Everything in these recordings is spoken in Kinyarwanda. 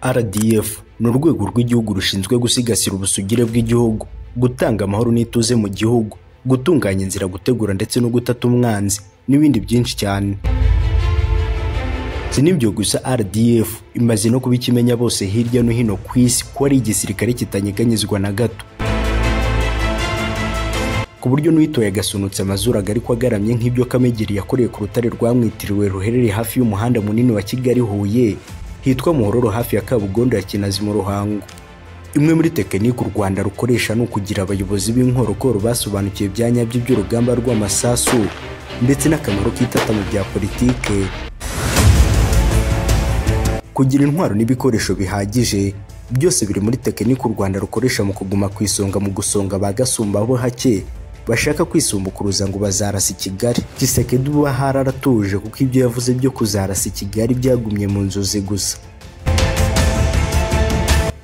RDF ni urwego rw'igihugu rushinzwe gusigasira ubusugire bw'igihugu, gutanga amahoro n'ituze mu gihugu, gutunganya inzira, gutegura ndetse no gutata umwanzi n'ibindi byinshi cyane. Si n'ibyo gusa, RDF imaze no kuba ikimenya bose hirya no hino ku isi ko ari igisirikare kitanyeganyezwa na gato, ku buryo n'uwitoye agasunutse amazuru ariko agaramye nk'ibyo Kamegeri yakoreye ku rutare rwamwitiriwe ruherereye hafi y'umuhanda munini wa Kigali Huye hitwa Muhororo hafi ya Kabugondo ya Kinazi mu Ruhango. Imwe muri tekinike u Rwanda rukoresha ni ukugira abayobozi b'inkorokoro basobanukiwe bya nyabyo by'urugamba rw'amasasu ndetse n'akamaro k'itata mu bya politike. Kugira intwaro n'ibikoresho bihagije byose biri muri tekinike u Rwanda rukoresha mu kuguma ku isonga mu gusonga ba gasumba bo hake bashaka kwisumbukuruza ngo bazarasa i Kigali. Tshisekedi uba hararatuje kuko ibyo yavuze byo kuzarasa i Kigali byagumye mu nzozi gusa.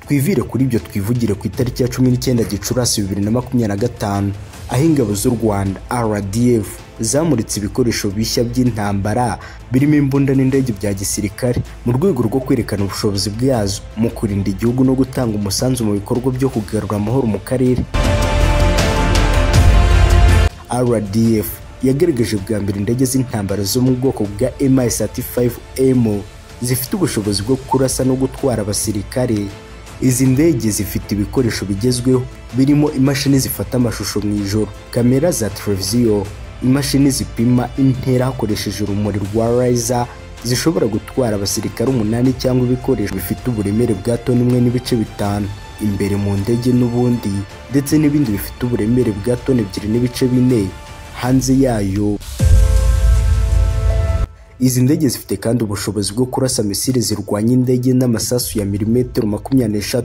Twivire kuri ibyo twivugire ku itariki ya 19 Gicurasi 2025 aho ingabo z'u Rwanda RDF zamuritse ibikoresho bishya by'intambara birimo imbunda n'indege bya gisirikare mu rwego rwo kwerekana ubushobozi bwazo mu kurinda igihugu no gutanga umusanzu mu bikorwa byo kugarura amahoro mu karere. RDF yagaragaje bwa mbere indege z'intambara zo mu bwoko bwa Mi-35M zifite ubushobozi bwo kurasa no gutwara abasirikare. Izi ndege zifite ibikoresho bigezweho birimo imashini zifata amashusho mu ijoro, kamera za televiziyo, imashini zipima intera hakoresheje urumuri rwa laser, zishobora gutwara abasirikare 8 cyangwa ibikoresho bifite uburemere bwa toni 1.5 imbere mu ndege n'ubundi, ndetse n'ibindi bifite uburemere bwa toni 2.4 hanze yayo. Izi ndege zifite kandi ubushobozi bwo kurasa misile zirwanya indege n'amasasu ya milimetero 23.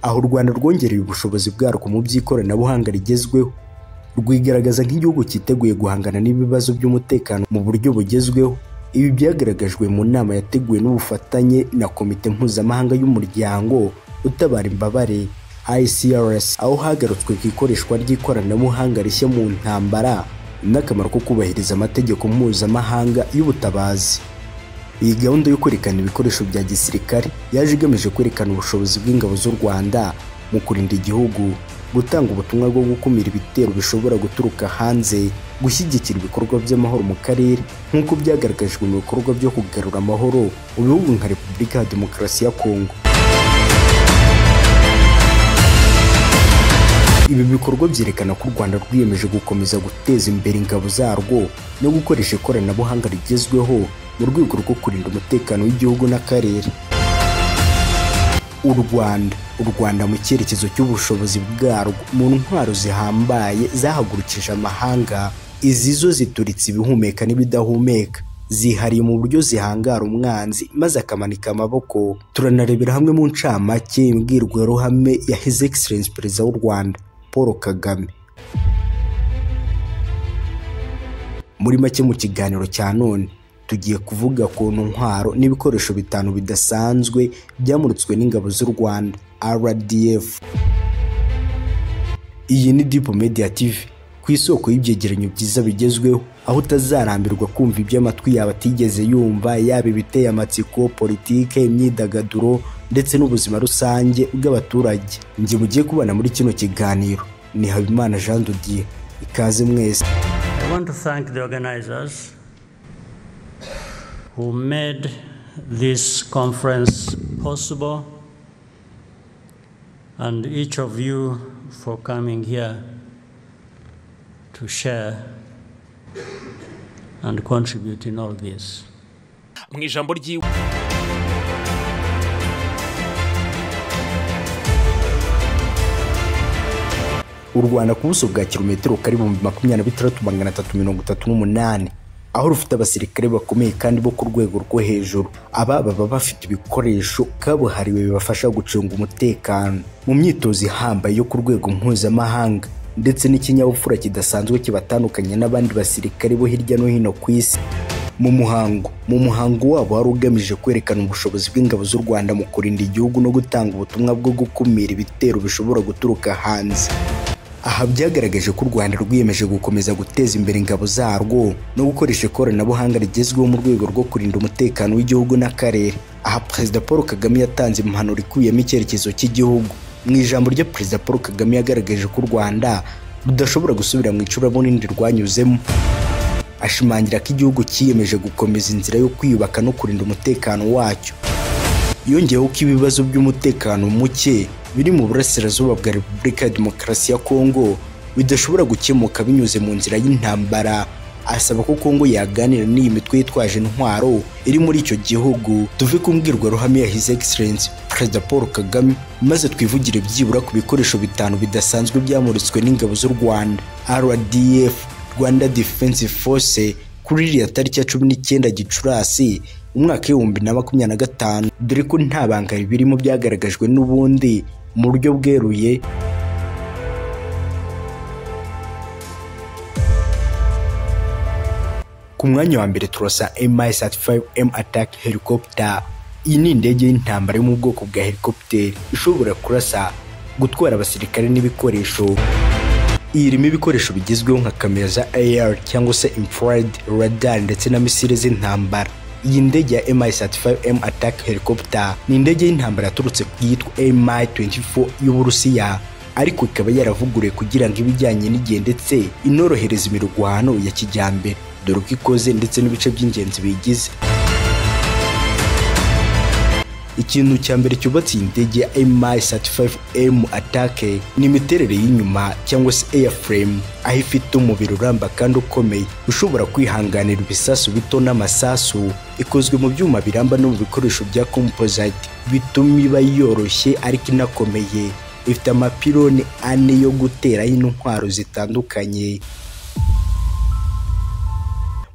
Aho u Rwanda rwongereye ubushobozi bwarwo mu by'ikoranabuhanga rigezweho, rwigaragaza nk'igihugu cyiteguye guhangana n'ibibazo by'umutekano mu buryo bugezweho. Ibi byagaragajwe mu nama yateguwe n'ubufatanye na Komite Mpuzamahanga y'Umuryango utabara imbabare ICRC, aho hagarutswe ku ikoreshwa ry'ikoranabuhanga rishya mu ntambara n'akamaro ko kubahiriza amategeko mpuzamahanga y'ubutabazi. Iyi gahunda yo kwerekana ibikoresho bya gisirikare yaje igamije kwerekana ubushobozi bw'ingabo z'u Rwanda mu kurinda igihugu, gutanga ubutumwa bwo gukumira ibitero bishobora guturuka hanze, gushyigikira ibikorwa by'amahoro mu karere nk'uko byagaragajwe mu bikorwa byo kugarura amahoro mu bihugu nka Repubulika ya Demokarasi ya Kongo. Ibi bikorwa byerekana ko u Rwanda rwiyemeje gukomeza guteza imbere ingabo zarwo no gukoresha ikoranabuhanga rigezweho mu rwego rwo kurinda umutekano w'igihugu n'akarere. U Rwanda mu cyerekezo cy'ubushobozi bwarwo mu ntwaro zihambaye zahagurukije amahanga, izi zo zituritse ibihumeka n'ibidahumeka, zihariye mu buryo zihangara umwanzi maze akamanika amaboko. Turanarebera hamwe mu ncamake imbwirwaruhame ya His Excellency Perezida w'u Rwanda Paul Kagame. Muri make mu kiganiro cya none tugiye kuvuga ku ntwaro n'ibikoresho 5 bidasanzwe byamurutswe n'ingabo z'u Rwanda RDF. Iyi ni Deep Media TV, ku isoko y'ibyegeranyo byiza bigezweho, aho utazarambirwa kumva ibyo amatwi yawe atigeze yumva, yaba ibiteye amatsiko, politike, imyidagaduro ndetse n'ubuzima rusange bw'abaturage. Njye mugiye kubana muri kino kiganiro ni Habimana Jean de Dieu. Ikaze mwese. I want to thank the organizers who made this conference possible, and each of you for coming here to share and contribute in all this. Mu ijambo ry'iwe U Rwanda ku buso bwa kilometero kari 26,338, aho rufite abasirikare bakomeye kandi bo ku rwego rwo hejuru. Aba baba bafite ibikoresho kabuhariwe bibafasha gucunga umutekano mu myitozo ihambaye yo ku rwego mpuzamahanga, ndetse n'ikinyabupfura kidasanzwe kibatandukanye n'abandi basirikare bo hirya no hino ku isi. Mu muhango wabo wari ugamije kwerekana ubushobozi bw'ingabo z'u Rwanda mu kurinda igihugu no gutanga ubutumwa bwo gukumira ibitero bishobora guturuka hanze. Aha byagaragaje ko u Rwanda rwiyemeje gukomeza guteza imbere ingabo zarwo no gukoresha ikoranabuhanga rigezweho mu rwego rwo kurinda umutekano w'igihugu n'akarere. Aha Perezida Paul Kagame yatanze impanuro ikubiyemo icyerekezo cy'igihugu. Mu ijambo rye Perezida Paul Kagame yagaragaje ko u Rwanda rudashobora gusubira mu icuraburindi rwanyuzemo. Ashimangira ko igihugu cyiyemeje gukomeza inzira yo kwiyubaka no kurinda umutekano wacyo. Yongeyeho ko ibibazo by'umutekano muke biri mu burasirazuba bwa Repubulika ya Demokarasi ya Kongo bidashobora gukemuka binyuze mu nzira y'intambara. Asaba ko Kongo yaganira n'iyi mitwe yitwaje intwaro iri muri icyo gihugu. Tuve ku mbwirwaruhame ya His Excellency Perezida Paul Kagame maze twivugire byibura ku bikoresho 5 bidasanzwe byamuritswe n'ingabo z'u Rwanda RDF, Rwanda Defense Force, kuri iriya tariki ya 19 Gicurasi umwaka 2025, dore ko nta banga birimo byagaragajwe n'ubundi mu buryo bweruye. Ku mwanya wa mbere turasa Mi-35M Attack Helicopter. Iyi ni indege y'intambara yo mu bwoko bwa helicopter ishobora kurasa, gutwara abasirikare n'ibikoresho. Iyi irimo ibikoresho bigezweho nka kamera za AR cyangwa se infrared radar ndetse na misile z'intambara. Iyi ndege ya Mi-35M Attack Helicopter ni indege y'intambara yaturutse ku yitwa Mi-24 y'Uburusiya, ariko ikaba yaravuguruwe kugira ngo ibijyanye n'igihe ndetse inorohereza imirwano ya kijyambere. Dore uko ikoze ndetse n'ibice by'ingenzi biyigize. Ikintu cya mbere cyubatse iyi ndege ya Mi-35M Attack ni imiterere y'inyuma cyangwa se airframe, aho ifite umubiri uramba kandi ukomeye ushobora kwihanganira ibisasu bito n'amasasu. Ikozwe mu byuma biramba no mu bikoresho bya composite bituma iba yoroshye ariko inakomeye. Ifite amapironi 4 yo guteraho intwaro zitandukanye.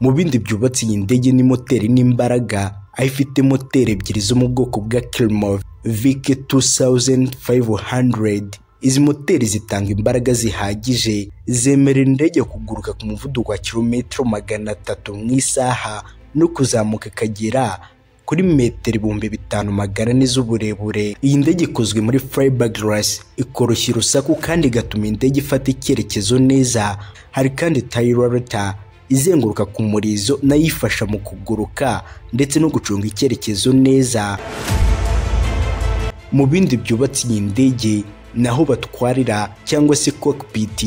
Mu bindi byubatse iyi ndege ni moteri n'imbaraga, aho ifite moteri 2 zo mu bwoko bwa Klimov VK2500. Izi moteri zitanga imbaraga zihagije zemerera indege kuguruka ku muvuduko wa kilometero 300 mu isaha no kuzamuka ikagera kuri metero 5400 z'uburebure. Iyi ndege ikozwe muri fiberglass, ikoroshya urusaku kandi igatuma indege ifata icyerekezo neza. Hari kandi tail rotor izenguruka ku murizo nayo ifasha mu kuguruka ndetse no gucunga icyerekezo neza. Mu bindi byubatse iyi ndege naho batwarira cyangwa se cockpit.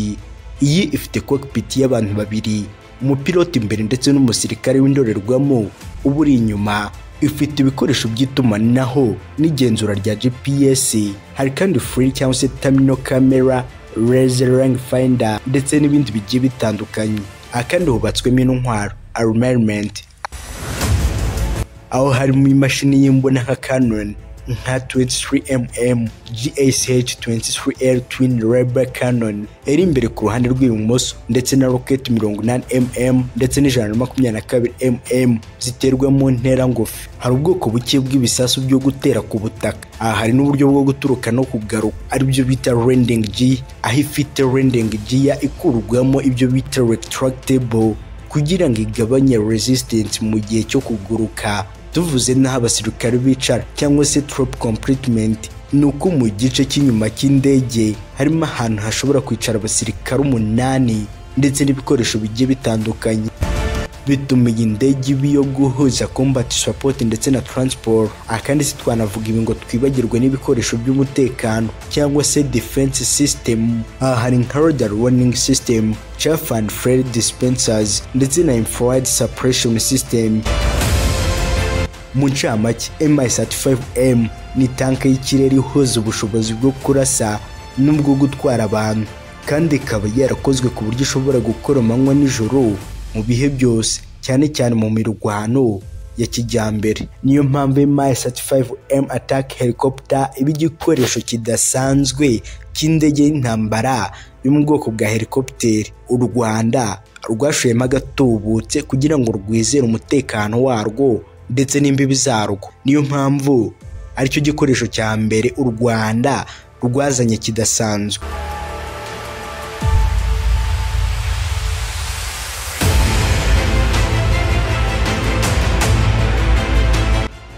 Iyi ifite cockpit y'abantu 2, umupiloti imbere ndetse n'umusirikare w'indorerwamo uba uri inyuma. Ifite ibikoresho by'itumanaho n'igenzura rya GPS. Hari kandi free cyangwa se terminal camera, laser range finder ndetse n'ibindi bigiye bitandukanye. Akandi hubatswemo intwaro armament, aho harimo imashini y'imbona nka Canon nka 23mm GSH-23L Twin Rebel Cannon iri imbere ku ruhande rw'ibumoso, ndetse na rocket 80mm ndetse n'122mm ziterwa mu ntera ngufi. Hari ubwoko buke bw'ibisasu byo gutera ku butaka. Aha hari n'uburyo bwo guturuka no kugaruka, aribyo bita landing gear, aho ifite landing gear ikurwamo ibyo bita retractable kugira ngo igabanye resistance mu gihe cyo kuguruka. Tuvuze n'aho abasirikare bicara cyangwa se troop compartment, ni uko mu gice cy'inyuma cy'indege harimo ahantu hashobora kwicara abasirikare 8 ndetse n'ibikoresho bigiye bitandukanye. Bituma iyi ndege iba iyo guhuza combat support ndetse na transport. Akandi si twanavuga ibi ngo twibagirwe n'ibikoresho by'umutekano cyangwa se defense system. Aha hari nka radar warning system, chaff and flare dispensers ndetse na infrared suppression system. Mu ncamake, Mi-35M ni tanka y'ikirere ihuza ubushobozi bwo kurasa n'ubwo gutwara abantu, kandi ikaba yarakozwe ku buryo ishobora gukora amanywa n'ijoro mu bihe byose, cyane cyane mu mirwano ya kijyambere. Niyo mpamvu Mi-35M Attack Helicopter iba igikoresho kidasanzwe cy'indege y'intambara yo mu bwoko bwa helicopter. U Rwanda rwashoyemo agatubutse kugira ngo rwizere umutekano warwo ndetse n'imbibi zarwo. Niyo mpamvu aricyo gikoresho cya mbere u Rwanda rwazanye kidasanzwe.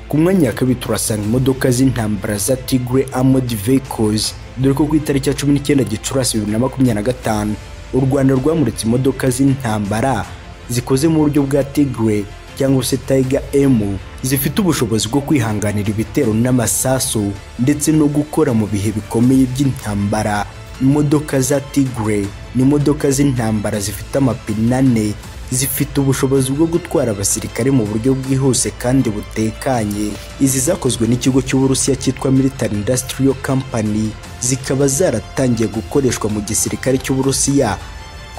Ku mwanya wa kabiri turasanga imodoka z'intambara za Tigre Armored Vehicles. Dore ko ku itariki ya 19 Gicurasi 2025 u Rwanda rwamuritse imodoka z'intambara zikoze mu buryo bwa Tigre cyangwa se Tiger M, zifite ubushobozi bwo kwihanganira ibitero n'amasasu ndetse no gukora mu bihe bikomeye by'intambara. Imodoka za Tigre ni imodoka z'intambara zifite amapine ane, zifite ubushobozi bwo gutwara abasirikare mu buryo bwihuse kandi butekanye. Izi zakozwe n'ikigo cy'Uburusiya cyitwa Military Industrial Company, zikaba zaratangiye gukoreshwa mu gisirikare cy'Uburusiya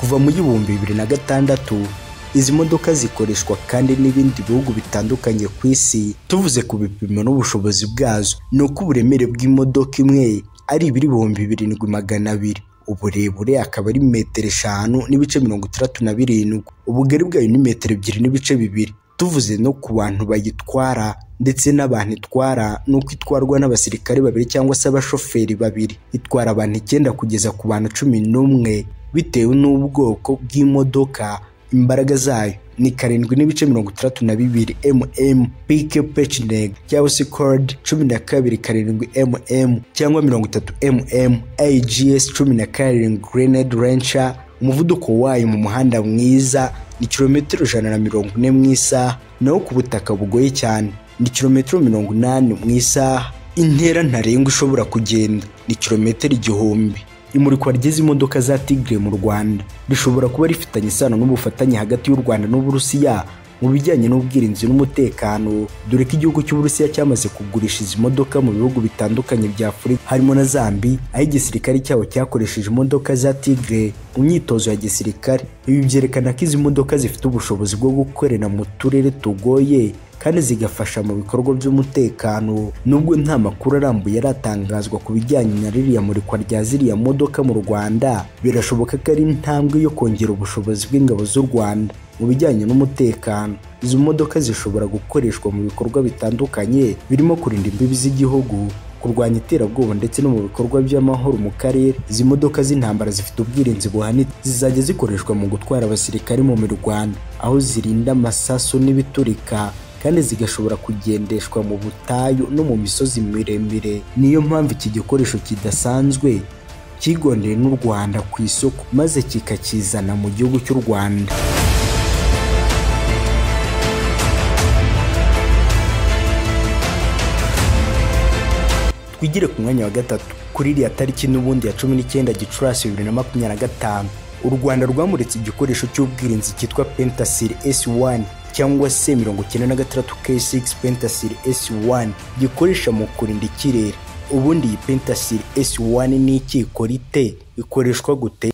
kuva mu 2006. Izi modoka zikoreshwa kandi n'ibindi bihugu bitandukanye ku isi. Tuvuze ku bipimo n'ubushobozi bwazo, ni uko uburemere bw'imodoka imwe ari ibiro 7200, uburebure akaba ari metero 5.67, ubugari bwayo ni metero 2.2. Tuvuze no ku bantu bayitwara ndetse n'abantu itwara, ni uko itwarwa n'abasirikare babiri cyangwa se abashoferi babiri. Itwara abantu 9 kugeza ku bantu 11 bitewe n'ubwoko bw'imodoka. Imbaraga zayo ni 7.62 mm PK Pecheneg cyangwa se Cord 12.7 mm cyangwa 30 mm AGS 17 grenade launcher. Umuvuduko wayo mu muhanda mwiza ni kilometero 140 mu isaha, naho ku butaka bugoye cyane ni kilometero 80 mu isaha. Intera ntarengwa ishobora kugenda ni kilometero 1000. Imurikwa ry'izi modoka za Tigre mu Rwanda rishobora kuba rifitanye isano n'ubufatanye hagati y'u Rwanda n'Uburusiya mu bijyanye n'ubwirinzi n'umutekano, dore ko igihugu cy'Uburusiya cyamaze kugurisha izi modoka mu bihugu bitandukanye bya Afurika harimo na Zambia, aho igisirikare cyabo cyakoresheje imodoka za Tigre mu myitozo ya gisirikare. Ibi byerekana ko izi modoka zifite ubushobozi bwo gukorera mu turere tugoye kandi zigafasha mu bikorwa by'umutekano. Nubwo nta makuru arambuye aratangazwa ku bijyanye na ririya murikwa rya ziriya modoka mu Rwanda, birashoboka ko ari intambwe yo kongera ubushobozi bw'ingabo z'u Rwanda mu bijyanye n'umutekano. Izo modoka zishobora gukoreshwa mu bikorwa bitandukanye birimo kurinda imbibi z'igihugu, kurwanya iterabwoba ndetse no mu bikorwa by'amahoro mu karere. Izi modoka z'intambara zifite ubwirinzi buhanitse, zizajya zikoreshwa mu gutwara abasirikare mu mirwano, aho zirinda amasasu n'ibiturika kandi zigashobora kugendeshwa mu butayu no mu misozi miremire. Niyo mpamvu iki gikoresho kidasanzwe kigondeye n'u Rwanda ku isoko maze kikakizana mu gihugu cy'u Rwanda. Twigire ku mwanya wa gatatu. Kuri iriya tariki n'ubundi ya 19 Gicurasi 2025, u Rwanda rwamuritse igikoresho cy'ubwirinzi cyitwa Pentasil S1 cyangwa se 96 K6 Pentasil S1 gikoresha mu kurinda ikirere. Ubundi iyi Pentasil S1 ni iki, ikora ite, ikoreshwa gute?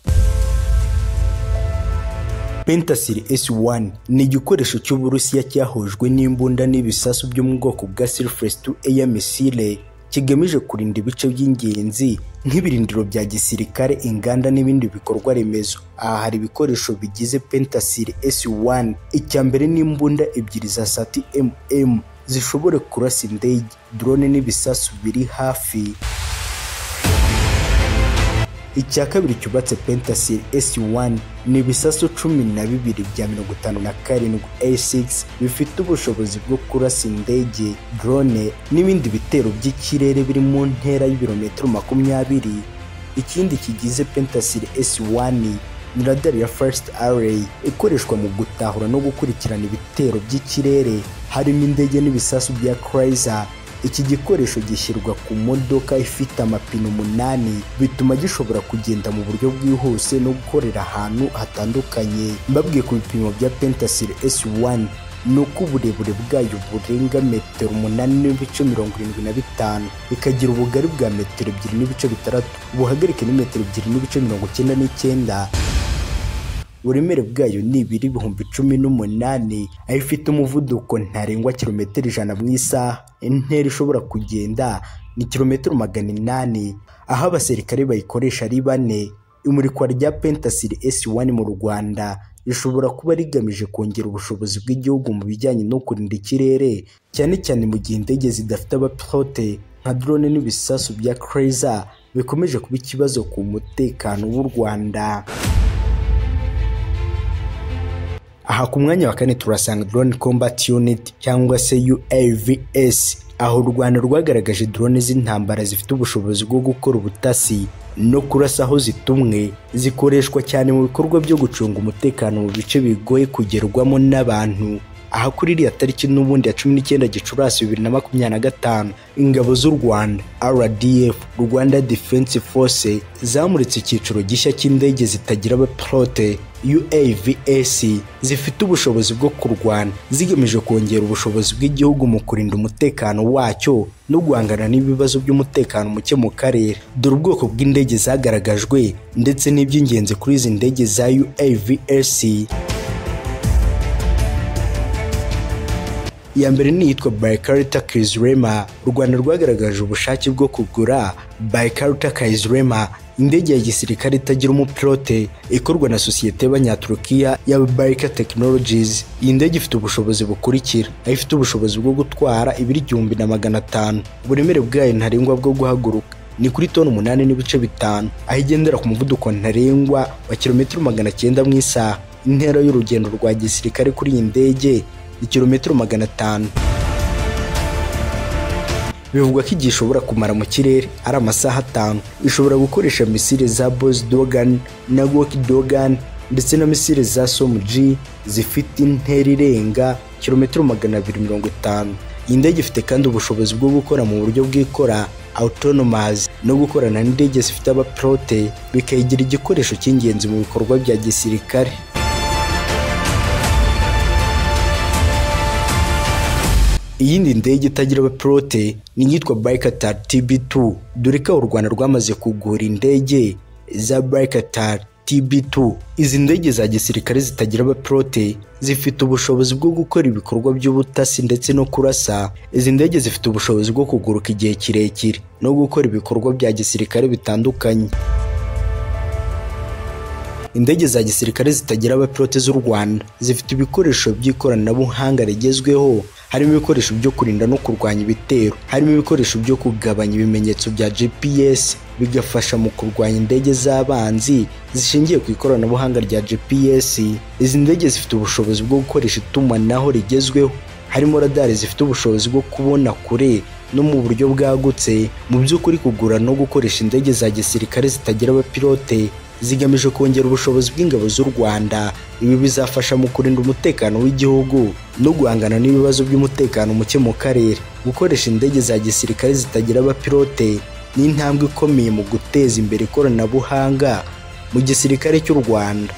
Pentasil S1 ni igikoresho cy'Uburusiya cyahujwe n'imbunda n'ibisasu byo mu bwoko bwa Surface to Air Missile, kigamije kurinda ibice by'ingenzi nk'ibirindiro bya gisirikare, inganda n'ibindi bikorwa remezo. Aha hari ibikoresho bigize Pentasil S1. Icya mbere ni imbunda ebyiri za 30 mm zishobora kurasa indege, drone n'ibisasu biri hafi. Icya kabiri cyubatse Pentasil S1 ni ibisasu 12 bya 57 A6 bifite ubushobozi bwo kurasa indege, drone n'ibindi bitero by'ikirere biri mu ntera y'ibirometero 20. Ikindi kigize Pentasil S1 ni radar ya First Array ikoreshwa mu gutahura no gukurikirana ibitero by'ikirere harimo indege n'ibisasu bya Chrysler. Iki gikoresho gishyirwa ku modoka ifite amapine 8, bituma gishobora kugenda mu buryo bwihuse no gukorera ahantu hatandukanye. Mbabwiye ku bipimo bya Pentasil S1 ni uko uburebure bwayo burenga metero 8.75, ikagira ubugari bwa metero 2.6, ubuhagarike ni metero 2.99. Uburemere bwayo ni ibiro 18,000, aho ifite umuvuduko ntarengwa kilometero 100 mu isaha. Intera ishobora kugenda ni kilometero 800, aho abasirikare bayikoresha ari 4. Imurikwa rya Pentasil S1 mu Rwanda rishobora kuba rigamije kongera ubushobozi bw'igihugu mu bijyanye no kurinda ikirere, cyane cyane mu gihe indege zidafite abapilote nka drone n'ibisasu bya Chrysler bikomeje kuba ikibazo ku mutekano w'u Rwanda. Aha ku mwanya wa kane turasanga Drone Combat Unit cyangwa se UAVs, aho u Rwanda rwagaragaje drone z'intambara zifite ubushobozi bwo gukora ubutasi no kurasa aho zitumwe, zikoreshwa cyane mu bikorwa byo gucunga umutekano mu bice bigoye kugerwamo n'abantu. Aha kuri iriya tariki n'ubundi ya 19 Gicurasi 2025, ingabo z'u Rwanda RDF, Rwanda Defense Force, zamuritse icyiciro gishya cy'indege zitagira abapilote UAVs zifite ubushobozi bwo kurwana, zigamije kongera ubushobozi bw'igihugu mu kurinda umutekano wacyo no guhangana n'ibibazo by'umutekano muke mu karere. Dore ubwoko bw'indege zagaragajwe ndetse n'iby'ingenzi kuri izi ndege za UAVs. Iya mbere ni iyitwa Bayraktar Kizilelma. U Rwanda rwagaragaje ubushake bwo kugura Bayraktar Kizilelma, indege ya gisirikare itagira umupilote ikorwa na sosiyete y'Abanyaturukiya ya Bayraktar Technologies. Iyi ndege ifite ubushobozi bukurikira: aho ifite ubushobozi bwo gutwara ibiro 1500, uburemere bwayo ntarengwa bwo guhaguruka ni kuri toni 8.5, aho igendera ku muvuduko ntarengwa wa kilometero 900 mu isaha. Intera y'urugendo rwa gisirikare kuri iyi ndege ni kilometero 500. Bivugwa ko igihe ishobora kumara mu kirere ari amasaha 5. Ishobora gukoresha misile za Bozdogan na Gokdogan ndetse na misile za SOM-G zifite intera irenga kilometero 250. Iyi ndege ifite kandi ubushobozi bwo gukora mu buryo bw'ikora autonomous no gukorana n'indege zifite abapilote, bikayigira igikoresho cy'ingenzi mu bikorwa bya gisirikare. Iyindi ndege itagira abapilote ni iyitwa Bayraktar TB2, dore ko u Rwanda rwamaze kugura indege za Bayraktar TB2. Izi ndege za gisirikare zitagira abapilote zifite ubushobozi bwo gukora ibikorwa by'ubutasi ndetse no kurasa. Izi ndege zifite ubushobozi bwo kuguruka igihe kirekire no gukora ibikorwa bya gisirikare bitandukanye. Indege za gisirikare zitagira abapilote z'u Rwanda zifite ibikoresho by'ikoranabuhanga rigezweho, harimo ibikoresho byo kurinda no kurwanya ibitero, harimo ibikoresho byo kugabanya ibimenyetso bya GPS bigafasha mu kurwanya indege z'abanzi zishingiye ku ikoranabuhanga rya GPS. Izi ndege zifite ubushobozi bwo gukoresha itumanaho rigezweho, harimo radari zifite ubushobozi bwo kubona kure no mu buryo bwagutse. Mu by'ukuri kugura no gukoresha indege za gisirikare zitagira abapilote zigamije kongera ubushobozi bw'ingabo z'u Rwanda. Ibi bizafasha mu kurinda umutekano w'igihugu no guhangana n'ibibazo by'umutekano muke mu karere. Gukoresha indege za gisirikare zitagira abapilote ni intambwe ikomeye mu guteza imbere ikoranabuhanga mu gisirikare cy'u Rwanda.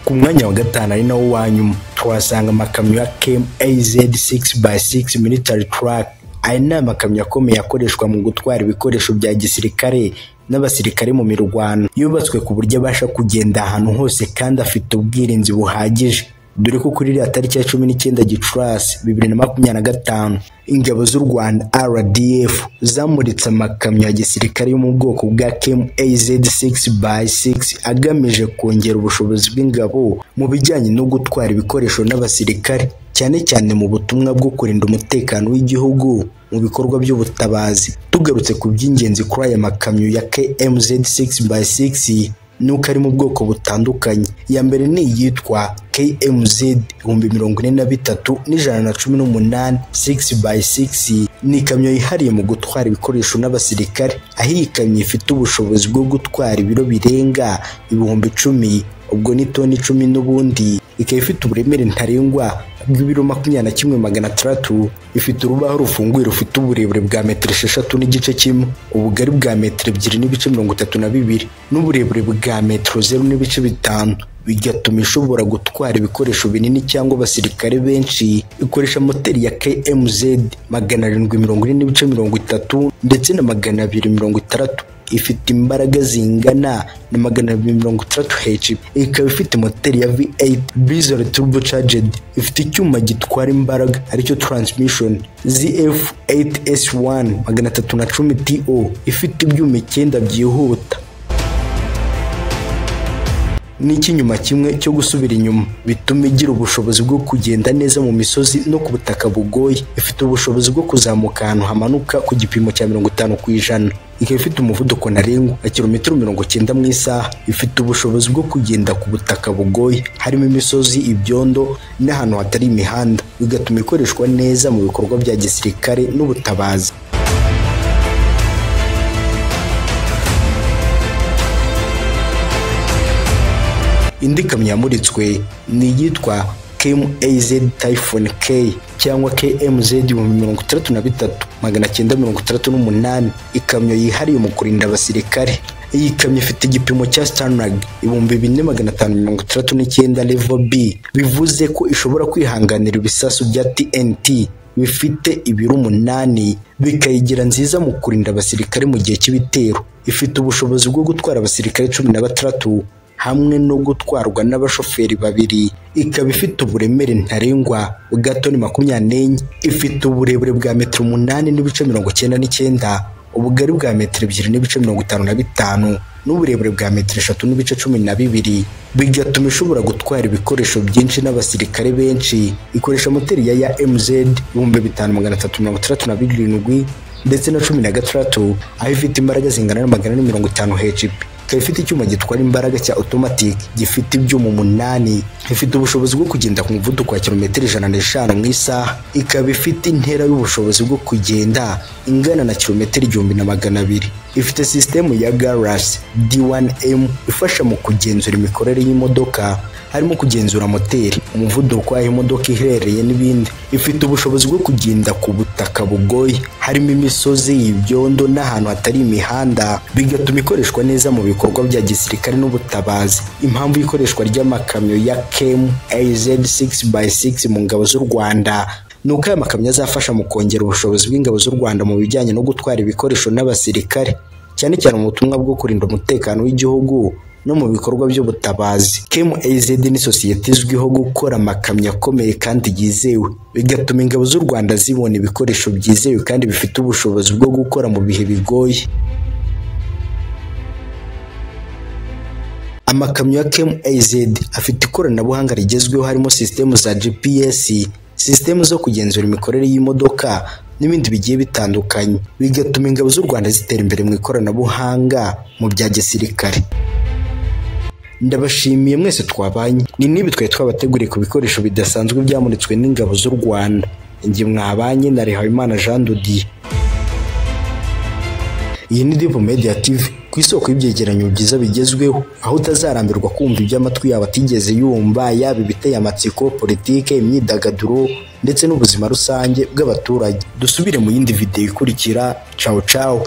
Ku mwanya wa gatanu ari nawo wa nyuma tuhasanga amakamyo ya KMAZ 6x6 military truck. Aya ni amakamyo akomeye akoreshwa mu gutwara ibikoresho bya gisirikare n'abasirikare mu mirwano. Yubatswe ku buryo abasha kugenda ahantu hose kandi afite ubwirinzi buhagije. Dore ko kuri iriya tariki ya 19 Gicurasi 2025, ingabo z'u Rwanda RDF zamuritse amakamyo ya gisirikare yo mu bwoko bwa KMAZ 6x6 agamije kongera ubushobozi bw'ingabo mu bijyanye no gutwara ibikoresho n'abasirikare, cyane cyane mu butumwa bwo kurinda umutekano w'igihugu mu bikorwa by'ubutabazi. Tugarutse ku by'ingenzi kuri aya makamyo ya KMZ 6x6 nuko ari mu bwoko butandukanye. Iya mbere ni iyitwa KMZ 43118 6x6, ni ikamyo yihariye mu gutwara ibikoresho n'abasirikare, aho iyi kamyo ifite ubushobozi bwo gutwara ibiro birenga 10,000, ubwo ni toni 10 n'ubundi. Ikaba ifite uburemere ntarengwa bw'ibiro 21,600. Ifite urubaho rufunguye rufite uburebure bwa metero 6.5, ubugari bwa metero 2.32 n'uburebure bwa metero 0.5, bigatuma ishobora gutwara ibikoresho binini cyangwa abasirikare benshi. Ikoresha moteri ya KMZ 740.30 ndetse na 260. Ifite imbaraga zingana na 260 HP. Ikaba ifite moteri ya V8 diesel turbocharged. Ifite icyuma gitwara imbaraga aricyo transmission ZF8S1 310 TO. Ifite ibyuma 9 byihuta. n'icy'inyuma kimwe cyo gusubira inyuma, bituma igira ubushobozi bwo kugenda neza mu misozi no ku butaka bugoye. Ifite ubushobozi bwo kuzamuka ahantu hamanuka ku gipimo cya 50%. Ikaba ifite umuvuduko ntarengwa wa kilometero 90 mu isaha. Ifite ubushobozi bwo kugenda ku butaka bugoye harimo imisozi, ibyondo n'ahantu hatari imihanda, bigatuma ikoreshwa neza mu bikorwa bya gisirikare n'ubutabazi. Indi kamyo yamuritswe ni iyitwa KMAZ Typhoon K cyangwa KMZ 63968, ikamyo yihariye mu kurinda abasirikare. Iyi kamyo ifite igipimo cya Stanag 4569 level B, bivuze ko ishobora kwihanganira ibisasu bya TNT bifite ibiro 8, bikayigira nziza mu kurinda abasirikare mu gihe cy'ibitero. Ifite ubushobozi bwo gutwara abasirikare 16 hamwe no gutwarwa n'abashoferi 2. Ikaba ifite uburemere ntarengwa bwa toni 24. Ifite uburebure bwa metero 8.99, ubugari bwa metero 2.55 n'uburebure bwa metero 3.12, bigatuma ishobora gutwara ibikoresho byinshi n'abasirikare benshi. Ikoresha moteri ya MZ 5367 ndetse na 16, aho ifite imbaraga zingana na 450 HP. Ikaba ifite icyuma gitwara imbaraga cya automatic gifite ibyuma 8. Ifite ubushobozi bwo kugenda ku muvuduko wa kilometero 105 mu isaha. Ikaba ifite intera y'ubushobozi bwo kugenda ingana na kilometero 1200. Ifite sisitemu ya Garras D1M ifasha mu kugenzura imikorere y'imodoka, harimo kugenzura moteri, umuvuduko aho imodoka iherereye n'ibindi. Ifite ubushobozi bwo kugenda ku butaka bugoye harimo imisozi, ibyondo n'ahantu hatari imihanda, bigatuma ikoreshwa neza mu bikorwa bya gisirikare n'ubutabazi. Impamvu y'ikoreshwa ry'amakamyo ya KMAZ 6x6 mu ngabo z'u Rwanda ni uko aya makamyo azafasha mu kongera ubushobozi bw'ingabo z'u Rwanda mu bijyanye no gutwara ibikoresho n'abasirikare, cyane cyane mu butumwa bwo kurinda umutekano w'igihugu no mu bikorwa by'ubutabazi. KMAZ ni sosiyete izwiho gukora amakamyo akomeye kandi yizewe, bigatuma ingabo z'u Rwanda zibona ibikoresho byizewe kandi bifite ubushobozi bwo gukora mu bihe bigoye. Amakamyo ya KMAZ afite ikoranabuhanga rigezweho harimo sisitemu za GPS, sisitemu zo kugenzura imikorere y'imodoka n'ibindi bigiye bitandukanye, bigatuma ingabo z'u Rwanda zitera imbere mu ikoranabuhanga mu bya gisirikare. Ndabashimiye mwese twabanye. Ni nibi twari twabateguriye ku bikoresho bidasanzwe byamuritswe n'ingabo z'u Rwanda. Njye mwabanye na Rehabimana Jean Dodier. Iyi ni Deep Media TV, ku isoko y'ibyegeranyo byiza bigezweho, aho utazarambirwa kumva iby'amatwi yawe atigeze yumva, yaba ibiteye amatsiko, politike, imyidagaduro ndetse n'ubuzima rusange bw'abaturage. Dusubire mu yindi video ikurikira. Ciao ciao.